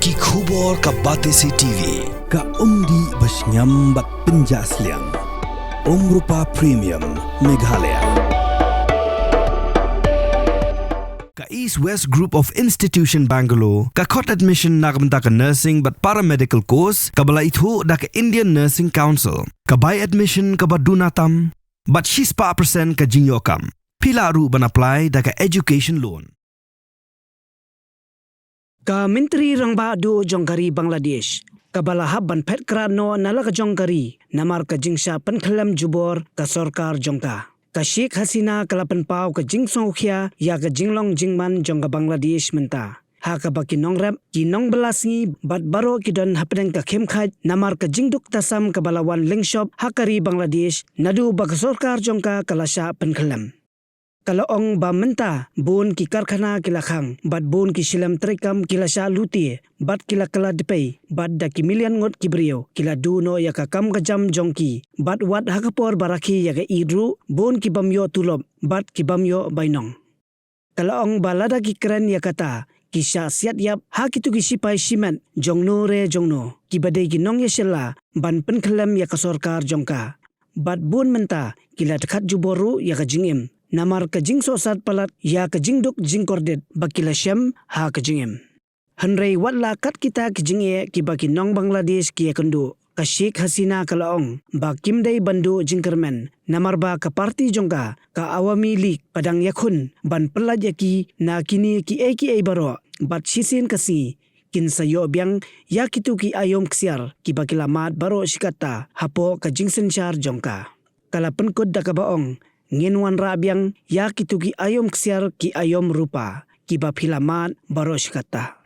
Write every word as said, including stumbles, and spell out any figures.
Ki khubor ka Batesi T V, ka umdih ba shngiam bad pynjah sliang. Umrupa Premium, Meghalaya. Ka East West Group of Institution Bangalore ka khot admission na ka bynta ka nursing bad paramedical course kaba la ithuh da ka Indian Nursing Council. Ka bai admission kaba duna tam bad shispah percent ka jingïoh kam. Phi lah ruh ban apply da ka education loan. Ka Myntri Rangbah Duh jong ka ri Bangladesh, kaba la hap ban phet krad noh na la ka jong ka ri namar ka jingshah pynkhyllem jubor ka sorkar jong ka, ka Sheikh Hasina, ka la pynpaw ka jingsngewkhia ïa ka jinglong jingman jong ka Bangladesh mynta, ha kaba ki nongrep, ki nongbylla sngi bad baroh ki don hapdeng ka khim khait namar ka jingduk tasam kaba la wan lyngshop ha ka ri Bangladesh naduh ba ka sorkar jong ka ka la shah pynkhyllem. Ka la ong ba mynta bun ki karkhana ki la khang bad bun ki shilem treikam ki la shah lute bad ki la kylla dpei, bad da ki million ngut ki briew ki la duh noh ïa ka kam ka jam jong ki, bad wat ha ka por ba rakhe ïa ka Eid ruh bun ki bym ïoh tulop bad ki bym ïoh bainong. Ka la ong ba lada ki kren ïa kata, ki shah siat ïap ha kito ki shipai shimet jongno re jongno kiba dei ki nongïashit la ban pynkhyllem ïa ka sorkar jong ka. Bad bun mynta ki la dkhat jubor ruh ïa ka jingim namar ka jingsohsat palat ïa ka jingduk jingkordit ba ki la shem ha ka jingim. Hynrei wat la kat kita ki jingeh kiba ki nong Bangladesh ki ïakynduh, ka Sheikh Hasina ka la ong ba kim dei ban duh jingkyrmen namar ba ka parti jong ka, ka Awami League, ka dang ïakhun ban pyllait ïa ki na kine kiei kiei baroh, bad shisien ka sngi kin sa ïoh biang ïa kito ki aïom ksiar kiba ki la mad baroh shi katta hapoh ka jingsynshar jong ka. Ka la pynkut da kaba ong, ngin wanrah biang ïa kito ki aïom ksiar ki aïom rupa kiba phi la mad baroh shi katta.